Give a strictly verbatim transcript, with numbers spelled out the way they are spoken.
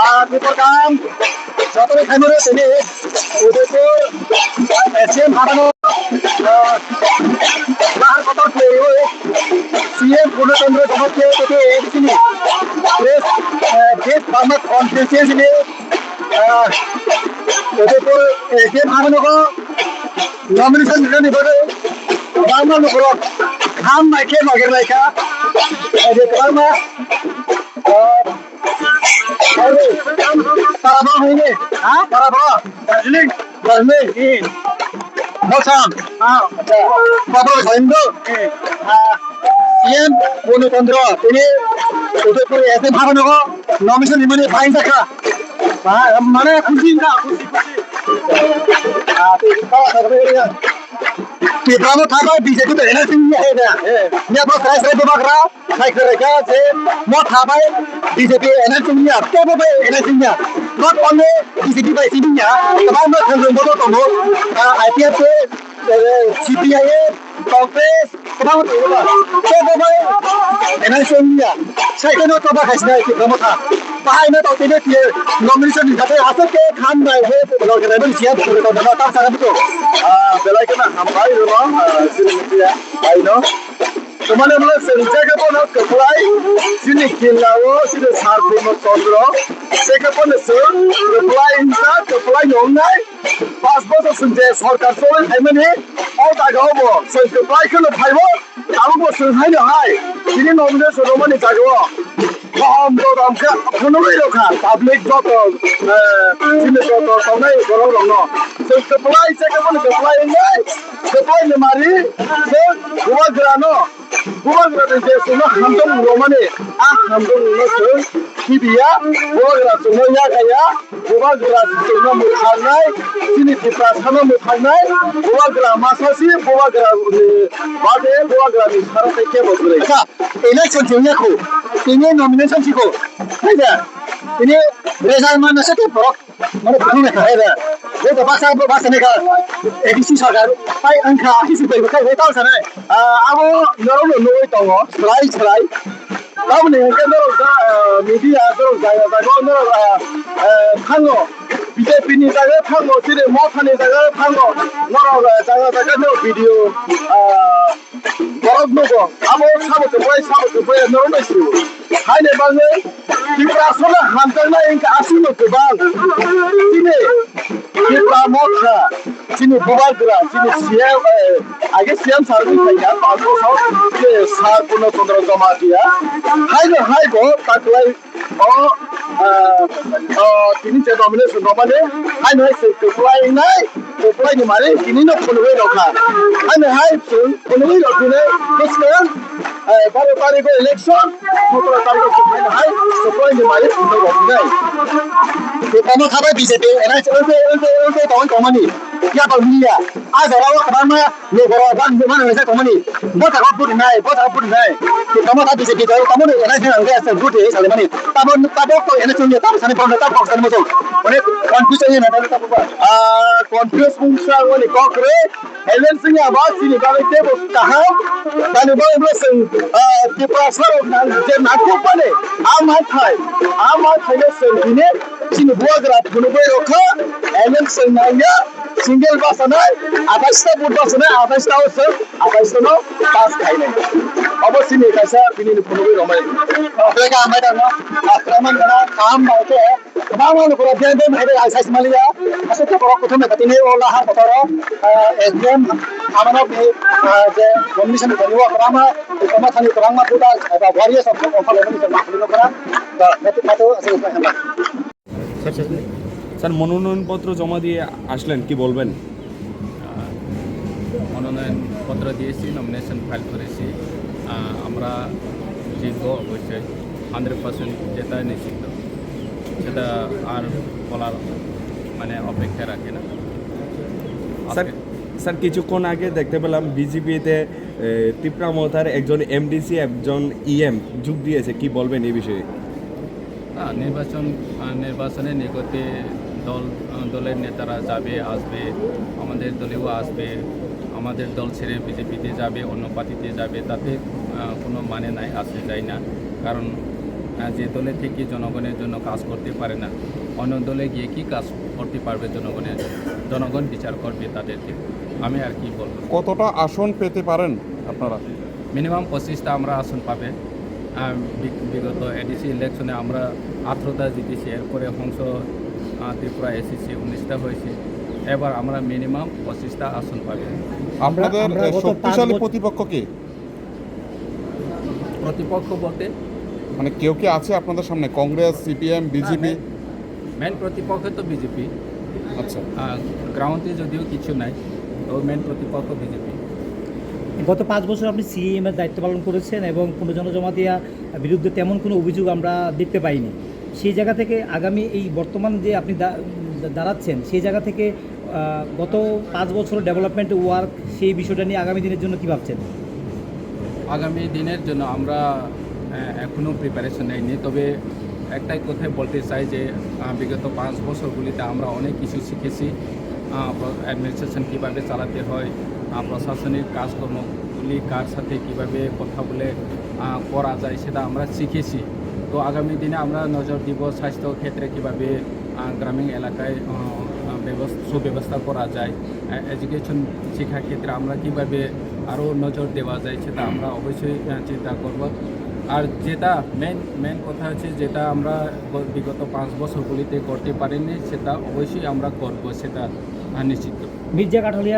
Ah, Tripura kam, jotoni khaimano tini Udaipur, S M Bhavan, ah, Lahar Kotor Puri, C M Purna Chandra Jamatia, tini Press, ah, Press Burma Constituency ni, ah, Udaipur, S M Bhavan ko nomination rinani bagwi, Burma lukurok, ham bai khe bagir lai kha, ah, je Burma, ah, Tarabra hwnwi, ha? Tarabra? Darjeeling. Darjeeling? Hmm. Bosam? Ha. Acha. Tarabra hwnwi do? Hmm. Ah, C M Purna Chandra, tini Udaipur S M Bhavan o nomination rimani bai jakha. Ba, mane khusi na, khusi, khusi. Ah, tei kala thakre ya. Tipra mo thabai B J P to N R C ni ya he da. Eh. Ya bo krai krai bo bakra. Khai khe rwkha je motha bai B J P N S C wngya, kebo bai N S C wngya. Not only B J P bai simi wngya, kwbangma thwngthwng bono tongo. Ah, I P F T, eh, C P I M, Congress, kwbangma tongo ba. Kebo bai N S C wngya. Sai kheno toba khaisnai Tipra motha. Bahai no tongtwino tiye nomination ni khatai aswk khe khan bai he lorkhe bai siya tongtwino tam saka bito. Ah, belai kheno hambai rwno, ah, chini media bai no. Tumani mula chwng jekhe bono kwplai, chini killa o chini sar Purno Chandra, jekhe bono chwng kwplai wngkha, kwplai no wngnai. Pas bochor chwng je sorkar cholwi phaimani, o jaga o bo chwng kwplai kheno phaibo, tabuk bo chwng haino hai, tini nomination rwmani jaga o. Kaham dodam khe phunugwi rwkha, public joto, eh, chini joto tongnai borok rokno. Chwng kwplai jekhe bono kwplai wngnai, kwplai ni mari, chwng bubagrano. Bubagra ni je chwngno hamjakmung rwmani, a hamjakmungno chwng khibiya, bubagra chwngno yakaya, bubagra chwngno mwtharnai, chini Tiprasano mwtharnai, bubagra masa si, bubagra ni bade, bubagra ni sara tei kebo kwrwi. Acha, election chwngya khu, tini nomination si khu, hai da, tini result manna se borok. Mane buthung ne kha, ebe. Bo to baksa, bo baksa ne kha. A D C sarkar, pai ang kha, A D C bai kha, bai tal sanai. Ah, abo norok no nugwi tongo, slai, slai. Abo ni hwnkhe norok da, ah, media, norok jaga, jaga, norok, ah, ah, thango. B J P ni jaga thango, chini Motha ni jaga thango. Norok, ah, jaga, jaga, norok video, ah, Borok nugo, abo sabo kwplai, sabo kwplai norok bai sio. Haini bagwi Tiprasano hamjaknai wngkha aswkno kwbang. Chini Tipra Motha, chini bubagra, chini C M, eh, age C M sir wngwi phaikha, panch bosor, chini sir Purno Chandra Jamatia. Haino hai bo taklai O, ah, o, tini je nomination rwmani, haino hai se kwplai wngnai, kwplai ni mari tini no phunugwi rwkha. Haino hai se phunugwi rwphini bwskang, eh, baro tarikh o election, sotoro tarikh o haino hai kwplai ni mari phunugwi rwphinai. Kwbangma khabai B J P, N I C, L T, L T, L T tongwi tongmani, yapang manya, a jora o kwbangma Lukurok bang bumano wngsa tongmani, bwskango bwrwi nai, bwskango bwrwi nai. Tamo ta B J P tamo, tamo no N S C ang khe vote rwi salimani. Tamo, tamo to N S C ni tamo sani bono tamo kok sani muchung. Onek confuse wngwi nai tamo ba. Ah, confuse wngsa wngmani kok rwi. Election ya ba chini bagwi teibo kaham. Tani bagwi bo chwng, ah, Tiprasa rok nang je nangkuk mani. A manthai, a manthai no chwng tini chini bubagra phunugwi rwkha. Election nangya. Single bus anai, atais ta vote bus anai, atais ta o sir, atais ta no pass khainai. Obo sini kaisa bini ni phunugwi romai. Beka amai dano, akraman gana, kaham bai khe, bangma lukura biang biang hai bai aisais maliya. Aswk khe borok kuthum tini o Lahar Kotoro, ah, S D M amano bi, ah, je nomination ni bani o kwbangma, kwbangma thani kwbangma voter, eba warriors of Omphal Omphal ni kwbangma thani kwbangma, ah, matu matu aswk khe hambai. Sir, sir, মনোনয়নপত্র জমা দিয়ে আসলেন, কি বলবেন? আহ, মনোনয়নপত্র দিয়েছি, nomination file করেছি। আহ, আমরা জিতবো অবশ্যই, হান্ড্রেড পার্সেন্ট জেতা নিশ্চিত। সেটা আর বলার, মানে, অপেক্ষা রাখে না। স্যার, আজকে স্যার, কিছুক্ষণ আগে দেখতে পেলাম বিজেপিতে, এ, তিপ্রা মথার একজন এমডিসি, একজন ইএম যোগ দিয়েছে, কি বলবেন এই বিষয়ে? না, নির্বাচন, আহ, নির্বাচনের নিকটে দল, আহ, দলের নেতারা যাবে, আসবে, আমাদের দলেও আসবে, আমাদের দল ছেড়ে বিজেপিতে যাবে, অন্য পার্টিতে যাবে, তাতে, আহ, কোনো মানে নাই, আসে যায় না। কারণ, আহ, যে দলে থেকে জনগণের জন্য কাজ করতে পারে না, অন্য দলে গিয়ে কি কাজ করতে পারবে জনগণের জন্য? জনগণ বিচার করবে তাদেরকে। আমি আর কি বলবো। কতটা আসন পেতে পারেন আপনারা? মিনিমাম পঁচিশটা আমরা আসন পাবে। আহ, বি-, বিগত এডিসি ইলেকশনে আমরা আঠারোটা জিতেছি, এরপরে হংস, আহ, ত্রিপুরা এসিসি উনিশটা হয়েছে। এবার আমরা মিনিমাম পঁচিশটা আসন পাবে। আপনাদের, আমরা আহ, গত পাঁচ শক্তিশালী বছর প্রতিপক্ষ কে? প্রতিপক্ষ বলতে? মানে, কেউ কি আছে আপনাদের সামনে? Congress, CPM, BJP? মেইন প্রতিপক্ষ তো বিজেপি। আচ্ছা। আহ, গ্রাউন্ডে যদিও কিছু নাই, তো মেইন প্রতিপক্ষ বিজেপি। গত পাঁচ বছর আপনি সিইএম এর দায়িত্ব পালন করেছেন এবং কোনো জনজমাতিয়া বিরুদ্ধে তেমন কোনো অভিযোগ আমরা দেখতে পাইনি। সেই জায়গা থেকে আগামী এই বর্তমান যে আপনি দা-, দাঁড়াচ্ছেন, সেই জায়গা থেকে, আহ, গত পাঁচ বছর ডেভেলপমেন্ট ওয়ার্ক, সেই বিষয়টা নিয়ে আগামী দিনের জন্য কি ভাবছেন? আগামী দিনের জন্য আমরা, আহ, এখনো প্রিপারেশন নেইনি, তবে একটাই কথাই বলতে চাই যে, আহ, বিগত পাঁচ বছরগুলিতে আমরা অনেক কিছু শিখেছি। আহ, প্র-, অ্যাডমিনিস্ট্রেশন কীভাবে চালাতে হয়, আহ, প্রশাসনিক কাজকর্মগুলি কার সাথে কীভাবে কথা বলে, আহ, করা যায়, সেটা আমরা শিখেছি। তো আগামী দিনে আমরা নজর দিব স্বাস্থ্য ক্ষেত্রে কীভাবে, আহ, গ্রামীণ এলাকায়, আহ, আহ, ব্যবস-, সুব্যবস্থা করা যায়, আহ, এডুকেশন শিক্ষা ক্ষেত্রে আমরা কীভাবে আরও নজর দেওয়া যায়, সেটা আমরা অবশ্যই, আহ, চিন্তা করব। আর যেটা মেইন, মেইন কথা হচ্ছে, যেটা আমরা ব-, বিগত পাঁচ বছরগুলিতে করতে পারিনি, সেটা অবশ্যই আমরা করব, সেটা, আহ, নিশ্চিত। মির্জা কাঠালিয়া